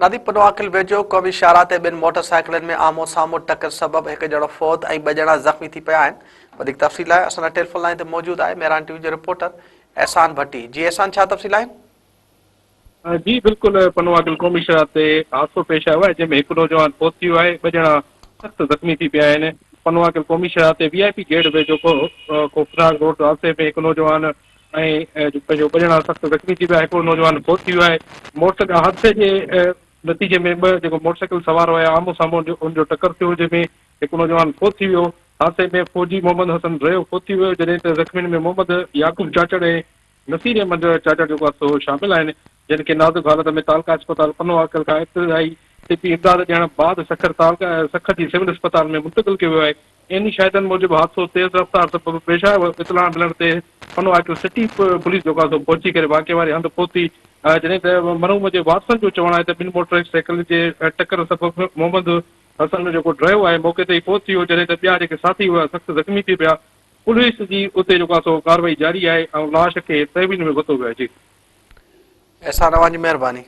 ندي پنوعاقل ويجهو قومي شاهراهه تي ٻن موٽر سائيڪلن ۾ آمهون سامهون ٽڪر سبب هڪ ڄڻو فوت ۽ ٻه ڄڻا زخمي ٿي پيا آهن. وڌيڪ تفصيل لاء اسان سان ٽيليفون لائين تي موجود آهي مهراڻ ٽي وي جو رپورٽر احسان ڀٽي. جي احسان ڇا تفصيل آهن؟ جي بلڪل پنوعاقل قومي شاهراهه تي حادثو پيش آيو آهي جنهن ۾ هڪ نوجوان فوت ٿي ويو آهي ٻه ڄڻا سخت زخمي ٿي پيا آهن. پنوعاقل قومي شاهراهه تي وي آء پي گيٽ ويجهو خوفناڪ روڊ حادثي ۾ هڪ نوجوان ۽ پنهنجو ٻه ڄڻا سخت زخمي ٿي پيا، هڪڙو نوجوان فوت ٿي ويو آهي. موٽر سائيڪل حادثي جي نتيجي ۾ ٻه جيڪو موٽر سائيڪل سوار هيا آمهون سامهون ان جو ٽڪر ٿيو جنهن ۾ هڪ نوجوان فوت ٿي ويو. حادثي ۾ فوجي محمد حسن ريو فوت ٿي ويو جڏهن ته زخمين ۾ محمد يعقوب چاچڙ ۽ نصير احمد چاچڙ جيڪو آهي سو شامل آهن جن کي نازڪ حالت ۾ تعلقه اسپتال پنوعاقل کان ابتدائي طبي امداد ڏيڻ بعد سکر تعلقه سکر جي سول اسپتال ۾ منتقل ڪيو ويو آهي. عيني شاهدن موجب حادثو تيز رفتار سبب پيش آيو، اطلاع ملڻ تي پنو عاقل سٽي پوليس جو قافلو پهچي ڪري واقعي واري هنڌ پهتي، جڏهن ته مرحوم جي وارثن جو چوڻ آهي ته ٻن موٽر سائيڪلن جي ٽڪر سبب محمد حسن جيڪو ڊرائيور آهي موقعي تي ئي فوت ٿي ويو، جڏهن ته ٻيا جيڪي ساٿي هيا سخت زخمي ٿي پيا، پوليس جي اتي جيڪو آهي سو ڪارروائي جاري آهي ۽ لاش کي تحويل ۾ ورتو ويو آهي. جي. احسان اوهان جي مهرباني.